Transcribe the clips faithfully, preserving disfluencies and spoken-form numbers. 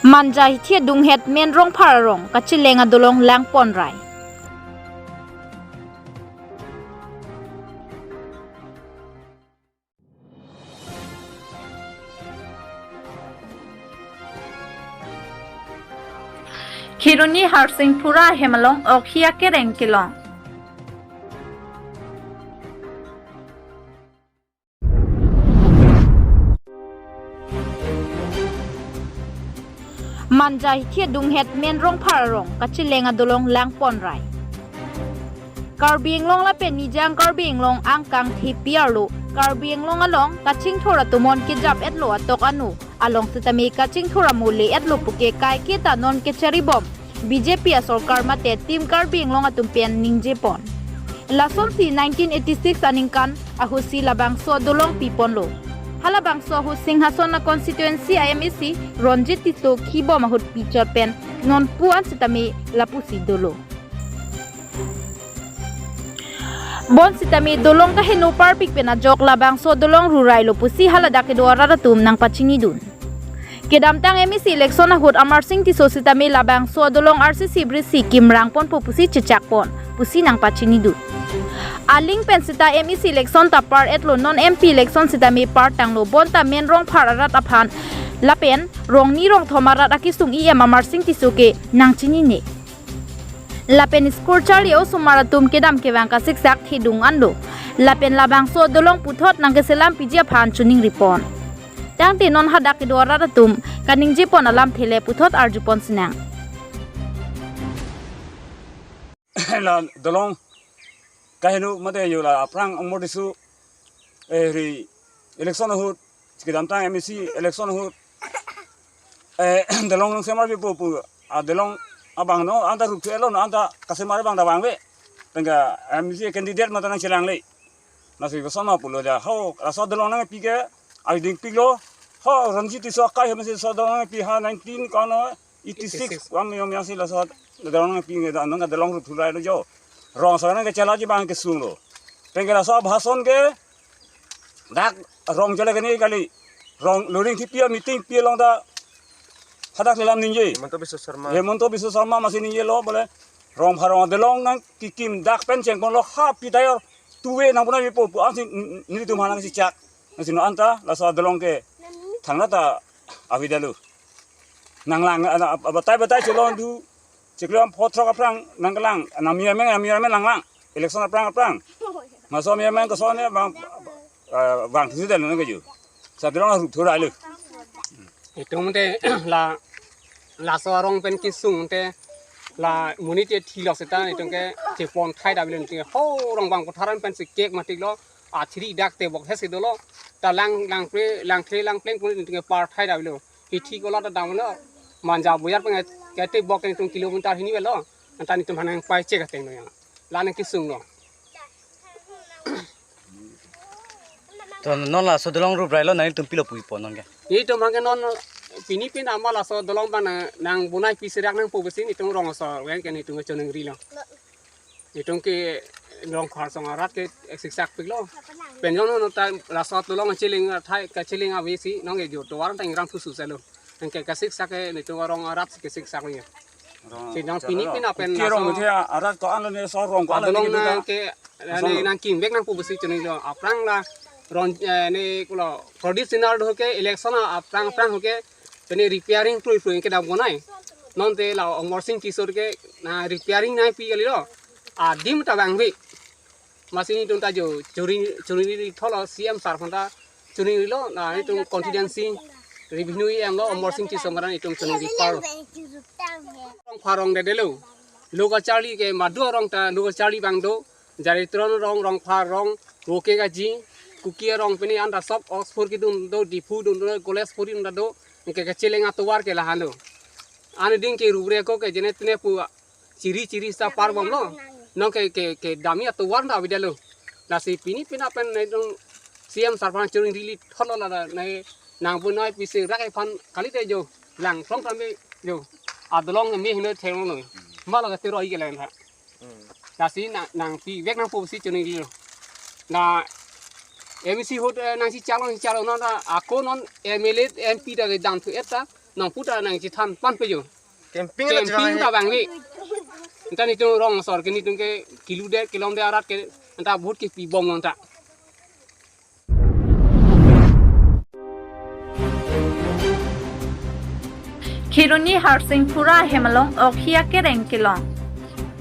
Manja hithi adunghet Main Rongphar arong kacheleng adolong langpon rai. Kheroni Harsingpura ahem along okhi akereng kelong. Manja hithi adunghet Main Rongphar arong kacheleng adolong langpon rai. Karbi Anglong lapen Nijang Karbi Anglong angkang thepi arlo Karbi Anglong along kachingthur atomon kejap etlo atok anu along sitame kachingthur amo le etlo puke kaike ta non kecharibom B J P asorkar mate Team Karbi Anglong atum pen ningjepon. Lasonsi nineteen eighty-six aningkan ahutsi labangso adolong piponlo. Halabangso ahut Singhason a constituency a M A C Ronjit Tisso khibom ahut pichot pen nonpu an sitame lapusi dolo. Bonsitame dolong kaheno parpik pen ajok labangso adolong rurailo pusi haladak kedo arat atum nangpachinidun. Kedamtang M A C election ahut Amarsing Tisso sitame labangso adolong R C C bridge si kimrang ponpo pusi chechakpon pusi nangpachinidun. Aling pen sita M A C election ta par etlo, non M P election sitame par tanglo, bonta Main Rongphar arat aphan lapen Rongni Rongthom arat akesung E M Amarsing Tisso ke nangchinine. Lapen school charli osomar atum kedam kevang kasiksak thedung anlo. Lapen labangso adolong puthot nangkeselam piji aphan choningripon. Tangte non hadak kedo arat atum kaningjepon alamthe le puthot arjupon sinang. La dolong kaheno mate yo la aphrang Ongmor Tisso, eh, ri election ahut, kedamtang M A C election ahut, eh, dolong nangsemar pipo pu, ah, dolong abang no anta rup thuelo no anta kasemar abang ta vangve. Tengka M A C candidate mate nangchelangle. Lasi kosonma pulo ja, ho, laso dolong nangpi ke, ariding piklo, ho, Ronjit Tisso akai M A C laso dolong nangpi ha nineteen kono eighty-six, eighty-six. Wan yom yasi laso dolong nangpi nge da nang dolong rup thurailo jo. Rong asor nangkechelaji abang kesunglo. Tengke laso abhason ke, dak rong jole kene kali. Rong luring thipi a meeting pi along ta hadak lelam ningje. Himanta Biswa Sarma. Himanta Biswa Sarma masi ningjelo bole Rongphar arong adolong nangkekim dak pen chengponlo ha pi tayor tuwe nangpuna mipo pu ansi n-, n-, nelitum aphan nangkechechak. Nangsi non anta laso adolong ke thangnat ta avedetlo. Nanglang, ana, ab-, abatai batai chelong thu, chiklo am photrok aphrang nangkelang, namiamen, namiamen langlang. Election aphrang aphrang. Maso miamen kosonne bang, eh, bang thusi dal nangkeju. Laso adolong rup thurailo. Itum te la, laso arong pen kesung te la monit te thilok seta itum ke chepon thai davelo te ho rong bang kotharan pensi kek matiklo athiri dak te bok hesi dolo ta lang langple langple langpleng pun itum ke par thai davelo hithi kola ta damlo manja boyar pen ke te bok itum kilometer hini velo anta itum hanang pai chek ateng lo ya la nangkesunglo. To non laso adolong rup railo nangtum pilo puipo non ke. Itum hangke non pini pin ama laso adolong abang nang, nangbonai pisi rak nangpo pusi itum rong asor wen ke itum choningrilo. Itum ke Rongphar asong arat ke siksak piklo. Pen non non ta laso adolong cheleng athai kacheleng avesi nong ejo tovar ta ingrang thusu selo. Nang ke kasiksak ke itum rong arat ke siksak ya. Si nang pini pin apen laso. Rong ke arat ko anlo ne so rong ko anlo adolong ne nang ke Asal. Ne nangkimvek nangpo pusi choninglo aphrang la ron, eh, ne kulo Pradip Sinha do ke election aphrang aphrang ke pene repairing kroi kroi kedam konai. Non te la Amarsing Tisso ke na repairing nangpi kalilo. Adim ta vangve. Masi itum ta jo churi churi tholo C M sir aphanta choningrilo na itum constituency revenue E M lo Amarsing Tisso maran itum choningri parlo. Rongphar arong dedelo. Lo kacharli ke madu arong ta lo kacharli abang do. Jaritron arong, Rongphar arong, Roke Kaji, Kuki arong pini anta sob Oxford kedun do, Diphu dun do, college puri dun do, ke kacheleng atovar ke lahan do. Aniding ke rubre ko ke jene tene pu chiri chiri sa parbomlo. Non ke, ke, kedamji atovar ta avedetlo. Lasi pini pin apen ne dong C M sir aphan choningrili thotlo la ne nangbonai pisi rak aphan kalite jo lang throng tame jo. Adolong me hino thenglo. Malo ke teroi ke lang tha. Lasi na nangpivek nangpo pusi choningrilo. Na M C ahut, eh, nangsi chalo nangsi chalo non na ako non M L A M P ta kedam thu eta. nangputa nangchethan ponpe jo. Camping la, camping chevang ta he. Vangve. Anta netum rong asor ke netum ke kiludet kelomdet arat ke anta vote kepibom nang ta. Kheroni Harsing Phura ahem along okhi akereng kelong.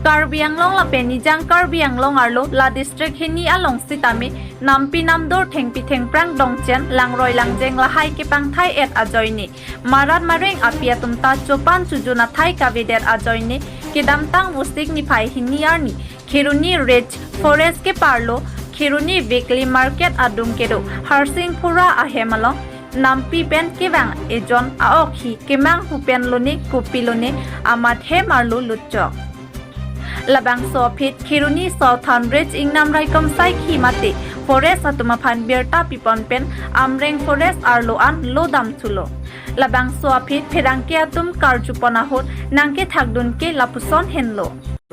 Karbi Anglong lapen Nijang Karbi Anglong arlo la district hini along sitame nampi namdur thengpi thengphrang dongchen langroi langjeng lahai kepangthai-et ajoine marat mareng api atum ta chopan chojun athai kavedet ajoine kedamtang Vosik niphai hini arni Kheroni Rich Forest keparlo Kheroni Weekly Market adung kedo Harsing Phura ahem along nampi pen kevang ejon a-okhi kemanghu pen lone kopi lone amat hem arlo lutchok. Labangso aphi Kheroni Southern Rich ingnam raikom saikhi mate forest atum aphan birta pipon pen Amreng Forest arlo an lo damthulo. Labangso aphi pherangke atum karjupon ahut nangkethakdun ke lapuson henlo.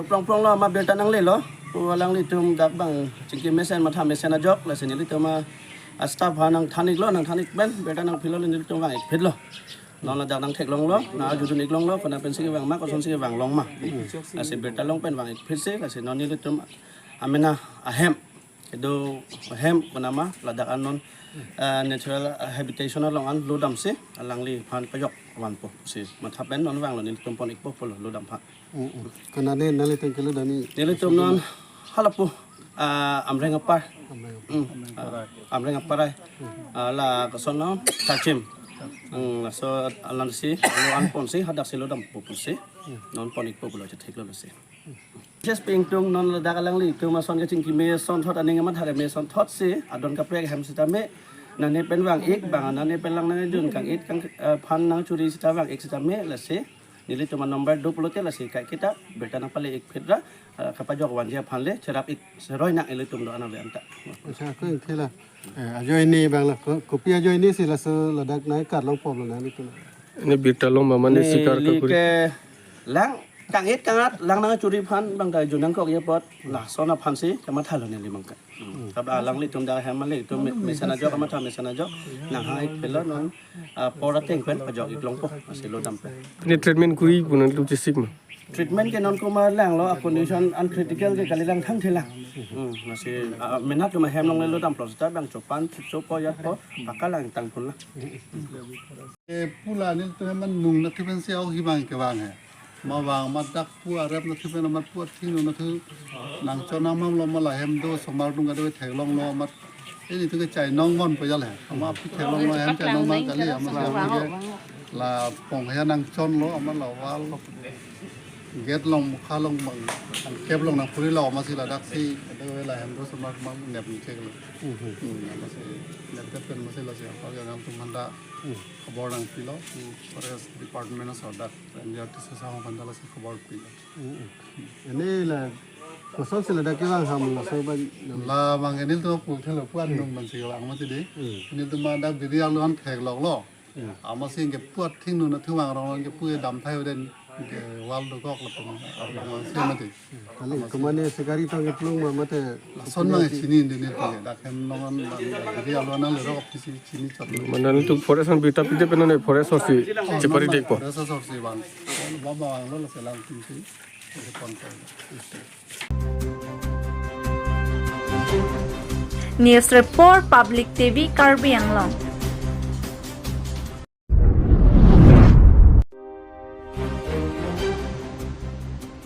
Prong prong lo, amat birta nanglelo. Pu alanglitum dak bang chingki mesen matha mesen ajok, lasi nelitum a, a staff ha nangthan-iklo, nangthan-ik pen birta nangphilo, nelitum vang-ikphitlo. Non ladak nangtheklonglo, nang-arjudun-iklonglo, kona pensi kevang ma, kosonsi kevang long ma. Lasi birta long pen vang-ikphitsi, lasi non nelitum amena ahem, kedo ahem kona ma, ladak an non, eh, natural habitation along an lo damsi alangliphan pajok vanpo pusi matha pen non vanglo, nelitum pon-ikpo pulo lo dam aphan. Mm, mm. Kona ne nanglitum kelo dami? Nelitum non halapu, ah, Amreng apar. Amreng apar. Mm, ah, Amreng apar ai. Mm. Ah, la koson non Tachim. Mm, laso alansi lo an ponsi hadaksi lo dampo pusi. Mm. Non pon-ikpo pulo, chetheklolo si. Ches pingtung non ladak alanglitum ason kachingki mesen thot aning amat hare mesen thotsi adon kaprek hem sitame nane pen vang-ik, bang nane pen lang nangjun kang-it kang, eh, phan nangchuri sita vang-ik sitame lasi nelitum a number do pulote lasi kaiketa birta nangpale-ikphit ra, eh, kapajok vanji aphan le cherap-ik seroi nang ilitum do-an ave anta. Acha, ko ingthela. Eh, ajoine bang la, ko-, kopi ajoine si laso ladak nai karlong pom lo nanglitum? Ini birta long mama ni, neli sikar ka kuri. Ke lang kang-it kang-at lang nangchuri aphan bang ta junangkok ye apot lason aphansi kamathalo neli mangka. Hmm. Kaba alanglitum dak hem alanglitum me-, mesen ajok, amat ha mesen ajok. Nanghang-ikphitlo non, ah, por ateng pen pajok-iklongpo, lasi lo dam pen. Ini treatment kuri pu nanglitum chesik ma? Treatment ke non komat langlo, a condition uncritical ke kalilang thangthelang. Hmm, lasi, ah, mena atum ahem along le lo damlo sita bang chopan, chopo yatpo, pakalang tangpun la. E pu la nelitum amat nung nathu pensi okhi bang kevang he. Ma vang amat dak pu arep nathu pen amat pu athingno nathu nangchon nangmamlo, ma la hem do somar dung kado theklonglo amat. Ini tu ke chainong mon pojal he. Amat aphi theklonglo hem chainong mang kali amat si amat ke la pong he nangchonlo amat la wall gate along mukha along bang angkep along nangphurilo amat si ladaksi kado la hem do somar mang nep ni cheklo. Hmm, amat si nep pen amat si lasi apa yang tum handa khobor nangpilo, hmm, Forest Department asor dak N D R T C asong aphan ta lasi khobor pilo. Hmm, hmm. Ini la kosonsi ladak kevang ham laso ban. La bang nelitum pu thelo pu an nung mansi kevang amat si dei. Hmm. Nelitum ma dak biri arlo an thekloklo. Hmm. Amat si ke pu athingno nathu vang rong ke pu damthai uden ke wall dokok lapen arlo an si mati. Kali, kemane sekari tang keplung ma mate. Lason mang chini inde ne dak hem along an bang, jadi arlo an le rok pisi chini chot. Mane nelitum forest an birta pide pen non forest asor si chepari dekpo. Forest asor si bang. Bang bang lo la selang tum si. News Report, Public T V, Karbi Anglong.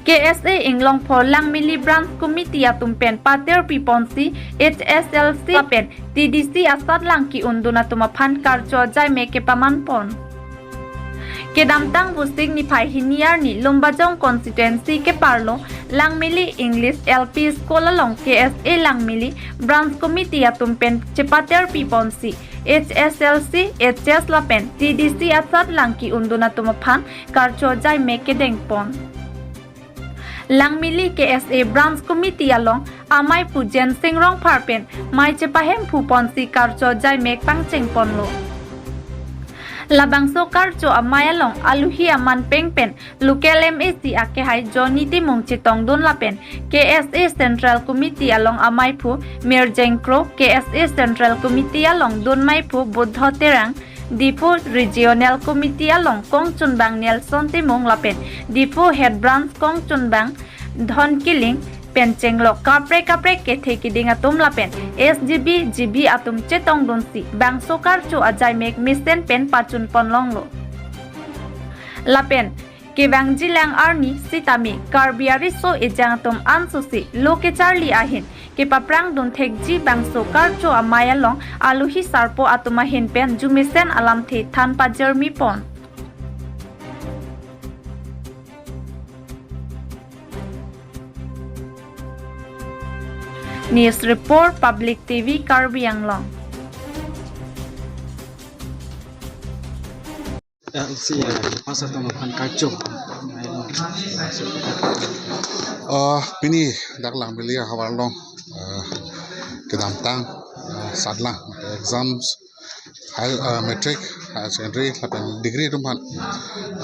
K S A Inglongpho Langmili Branch Committee atum pen pater piponsi H S L C pen T D C asatlang ki-undun atum aphan karcho ajai me kepaman pon. Kedamtang Vosik niphai hini arni Lumbajong constituency keparlo Langmili English L P School along K S A Langmili Branch Committee atum pen chepater piponsi H S L C, H S lapen T D C asatlang ki-undun atum aphan karcho ajai me kedeng pon. Langmili K S A Branch Committee along amei pu Jensing Rongphar pen mei chepahemphu ponsi karcho ajai me pangcheng ponlo. Labangso karcho amei along aluhi aman peng pen local M A C akehai Johnny Timung chetongdun lapen K S A Central Committee along ameiphu Mirjeng Kro, K S A Central Committee along dunmeiphu Buddho Terang, Diphu Regional Committee along kongchunbang Nelson Timung lapen Diphu Head Branch kongchunbang Dhon Killing pen chenglok kaprek kaprek kethe kiding atum lapen S G B, G B atum chetongdunsi bangso karcho ajaimek mesen pen pachun ponlonglo. Lapen kevangjilang arni sitame Karbi ariso ejang atum ansosi lo kecharli ahin kepaprangdun thekji bangso karcho amei along alohi sarpo atum ahin pen jumesen alamthe than pajirmi pon. News Report, Public T V, Karbi Anglong. Ya, isi, ya, masa tong akan kacau. Ah, pini dak Langmili ahavar along, ah, kedamtang, ah, satlang exams, high, ah, matric, higher secondary lapen degree atum aphan,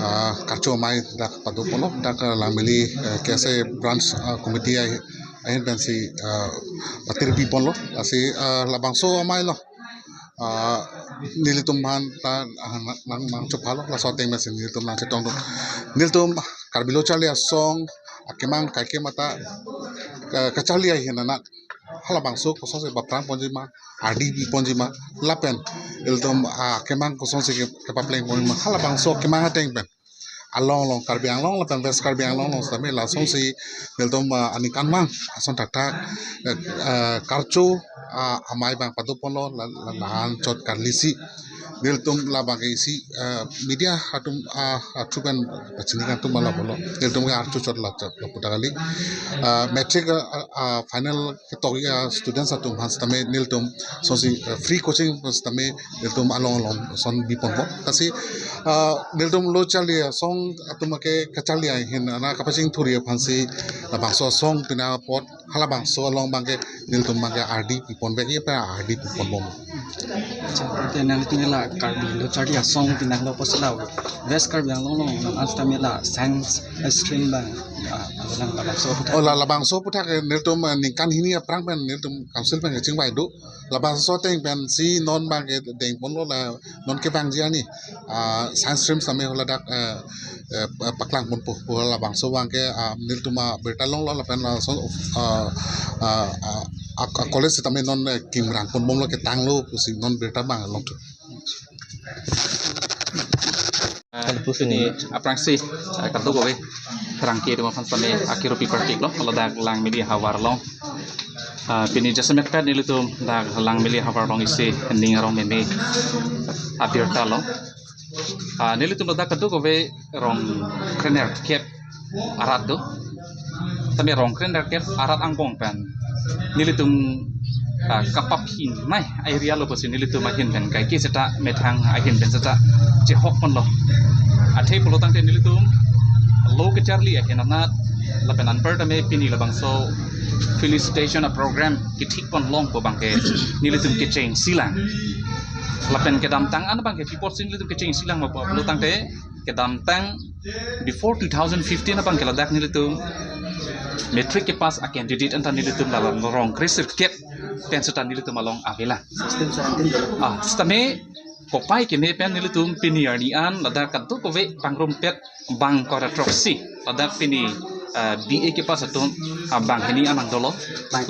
ah, karcho amei dak pado ponlo, dak, ah, Langmili, ah, K S A branch, ah, committee ahin pensi, ah, patirpi ponlo, lasi, ah, labangso amei lo. Ah, nelitum aphan ta, ah, nang, nang, nangchophalo, laso ateng pensi nelitum nangchetongdun. Nelitum Karbi Lo Charli Asong akemang kaikema ta, ka-, kacharli ahin anat halabangso kosonsi paprang ponji ma, ardi pi ponji ma, lapen ilitum, ah, akemang kosonsi ke-, kepapleng ponji ma, halabangso akemang ateng pen along along Karbi Anglong lapen West Karbi Anglong along sitame lasonsi nelitum, ah, aningkanvang ason thakthak, eh, eh, karcho, ah, amei abang pado ponlo la, la, la-anchot karlisi. Nelitum labang ke isi, eh, media atum, ah, atum pen pachini kangtung ma lapulo. Nelitum ke archo chot la chot lapu ta kali. Ah, matric, ah, ah, final ketok, ah, students atum aphan sitame nelitum sonsi, ah, free coaching sitame nelitum along along son bi ponpo. Lasi, ah, nelitum Lo Charli Asong atum ke kacharli ahin anat kapachingthurji aphansi labangso asong pini apot halabangso along abang ke nelitum abang ke ardi pi ponvek, ya pa ardi pi ponbom. Acha, ante nanglitum la Karbi Lo Charli Asong pini lo pusi la West Karbi Anglong along nang-an sitame la science stream abang, ah, alang labangso aputhak. Oh, la labangso aputhak, eh, nelitum, eh, ningkan hini aphrang pen nelitum council pen kachingvai do. Labangso ateng pensi non abang ke deng ponlo, la non kevangji arni, ah, science stream sitame haladak, eh, eh, paklang ponpo pu labangso abang ke, ah, nelitum abirta longlo lapen lason, ah, ah, ah, ah, college sitame non, eh, kimrang ponbomlo, ketanglo pusi non birta abang longthu. Ah, pini aphrangsi, ah, kadokave pherangke atum aphan sitame akiru pi parpiklo, ladak Langmili ahavar along. Ah, pini jasemet pen nelitum dak Langmili ahavar along isi ning arong meme abirta lo. Ah, nelitum ladak kadokave rong krenerkep arat do. Tame rong krenerkep arat angbong pen nelitum, ah, kapaphin nai area lo pusi nelitum ahin pen kaike seta methang ahin pen seta chehok ponlo. Athe pulo tangte nelitum lo kecharli ahin anat lapen anparta me pini labangso felicitation a program kethik ponlong pu abang ke nelitum kechengsi lang. Lapen kedamtang an abang ke pi apotsi nelitum kechengsi lang ma pu pulo tangte kedamtang before two thousand fifteen abang ke ladak nelitum matric kepass a candidate anta nelitum la rong kresirkep pen seta nelitum along avelang. Sixteen seventeen. Ah, sitame kopai keme pen nelitum pini arni an ladak kadokave pangrumpet bang ingkoi ra throksi. Ladak pini, ah, B A kepass atum, ah, banghini an nangdolo.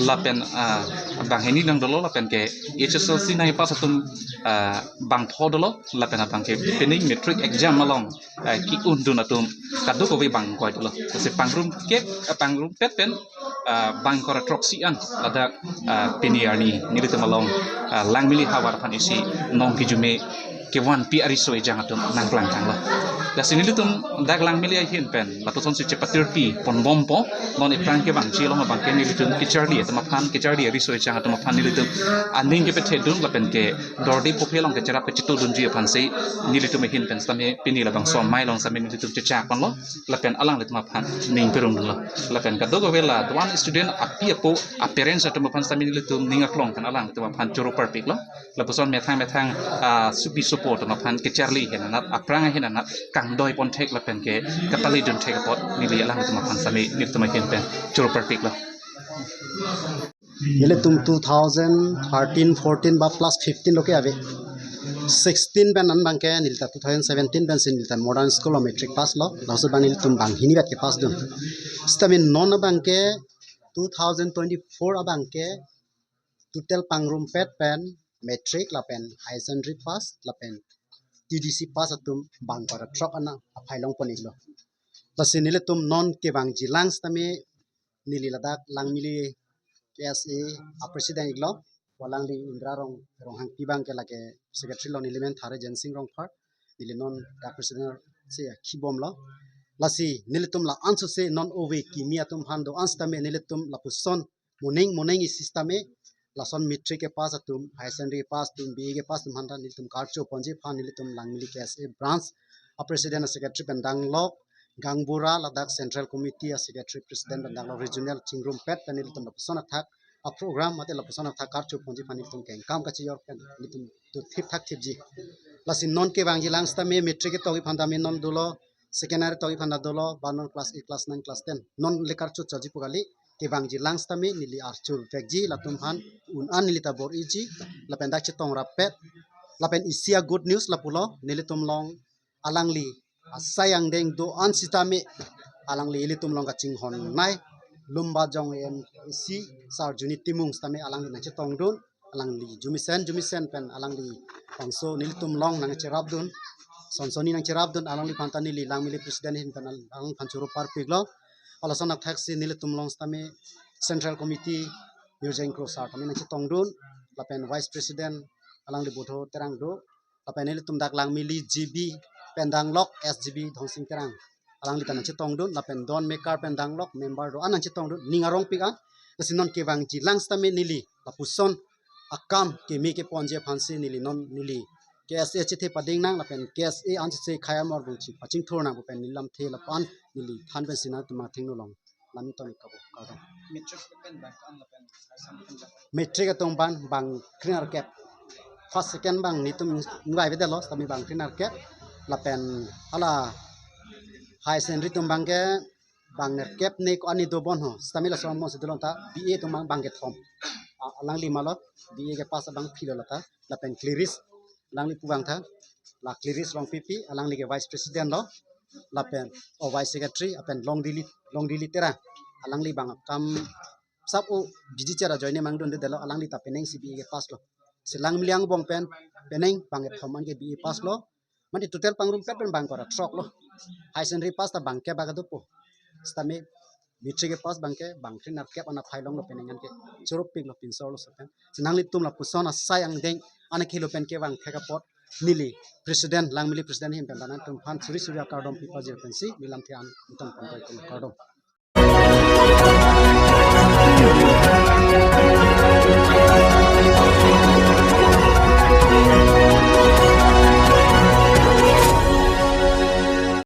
Lapen, ah, banghini nangdolo lapen ke H S L C nangpass atum, ah, bangpho dolo. Lapen abang ke pining matric exam along, ah, ki-undun atum kadokave bang ingkoi dolo. Lasi pangrumpet, ah, pangrumpet pen, ah, bang ingkoi ra throksi an ladak, ah, pini arni nelitum along, ah, Langmili ahavar aphan isi nong kijume kevanpi ariso ejang atum nangklangtanglo. Lasi nelitum dak Langmili ahin pen lapusonsi chepatirpi ponbompo, non iphrang kevangji along abang ke nelitum kecharli atum aphan, kecharli ariso ejang atum aphan nelitum aning kepethedun lapen ke dordi puphe along kecherap kechetodunji aphansi nelitum ahin pen sitame pini labangso amei along sitame nelitum chechak ponlo. Lapen alanglitum aphan ning perumlo. Lapen kadokave la doan student api apo a parents atum aphan sitame nelitum ning aklong pen alanglitum aphan choro parpiklo. Lapuson methang methang, ah, supi supo atum aphan kecharli ahin anat, aphrang ahin anat kangdoi pon thek lapen ke kapali dun thek apot neli alanglitum aphan sitame nelitum ahin pen choro parpiklo. Nelitum two thousand thirteen, fourteen ba plus fifteen lo ke ave. sixteen pen an abangke neli ta two thousand seventeen pensi neli ta modern school lo matric pass lo, laso abang nelitum banghini vet kepass dun. Sitame non abangke two thousand twenty-four abangke total pangrumpet pen matric lapen higher secondary pass lapen T D C pass atum bang kora throk ana aphai longpon-iklo. Lasi nelitum non kevangji lang sitame neli ladak Langmili K S A a president-iklo, alangli Indra Rong, Ronghangpi abangke lake secretary lo, neli men Thare Jensing Rongphar, neli non dak president si akhibomlo. Lasi nelitum la-an sose non ove kimi atum aphan do-an sitame nelitum lapuson moning moning isi sitame lason matric kepass atum, higher secondary kepass atum, B A kepass atum aphanta nelitum karcho ponji aphan nelitum Langmili K S A branch a president a secretary pen danglok, Gangbura ladak central committee a secretary president pen danglok, regional chingrumpet pen nelitum lapuson athak a program mate lapuson athak karcho ponji aphan nelitum kengkam kachijor pen nelitum tu thip thak thipji. Lasi non kevangji lang sitame matric ketok aphanta me non dolo, secondary tok aphanta dolo, ba non class eight, class nine, class ten non le karcho choji pu kali. Kevangji lang sitame neli archur vekji latum aphan, un-an neli ta bor-iji lapen dak chetong rappet lapen isi a good news lapulo, nelitum along alangli asai angdeng do-an sitame alangli ilitum along kachinghon nai, Lumbajong A M C Sar Juni Timung sitame alangli nangchetongdun, alangli jumisen jumisen pen alangli bangso nelitum along nangcherapdun, sonsoni nangcherapdun, alangliphan ta neli Langmili president ahin pen al-, alangliphan choro parpiklo. Lason athaksi nelitum along sitame central committee Mirjeng Kro sar tame nangchetongdun, lapen vice president alangli Bodho Terang do, lapen nelitum dak Langmili G B pen danglok S G B Dhongsing Terang, alangli ta nangchetongdun, lapen don mekar pen danglok member do-an nangchetongdun, ning arongpik an. Lasi non kevangji lang sitame neli lapuson akam keme keponji aphansi neli non neli K S A chethe pading nang lapen K S A an chethe khaya mor bungchi pachingthur nang pu pen neli lamthe lapu-an neli than pensi nangtum athengno along lam ton-ik kabo, kardom. Matric pen bang ko-an lapen higher secondary pen bang? Matric atum bang bang kre-nerkep. First second bang nelitum ingvai avedetlo, sitame bang kre-nerkep. Lapen hala higher secondary atum abangke bang nerkep ne ko-an ne dobom ho, sitame laso amon si dolong ta B A atum abang bang kethom. A-, alangli malo, B A kepass abang philo lata, lapen Cleris, alangli pu abang tha, la Cleris Rongpipi, alangli ke vice president lo, lapen, o vice secretary, lapen Longdili, Longdili Terang, alangli bang kam sap o B G C ra join mangdundedetlo, alangli ta penang si B A kepass lo. Si Langmili angbong pen, penang bang kethom an ke B A pass lo, mane total pangrumpet pen bang kora throk lo. Higher secondary pass ta bang kep bak dopo. Sitame matric kepass abangke bang kre-nerkep ana phai longlo, penang an ke choro piklo, pinso lo sopen. Si nanglitum lapuson asai angdeng ana khelo pen kevang thek apot neli president, Langmili president ahin pen nangtum aphan suri suri akardom pipajir pensi neli lamthe an nangtum pon koi kong, kardom.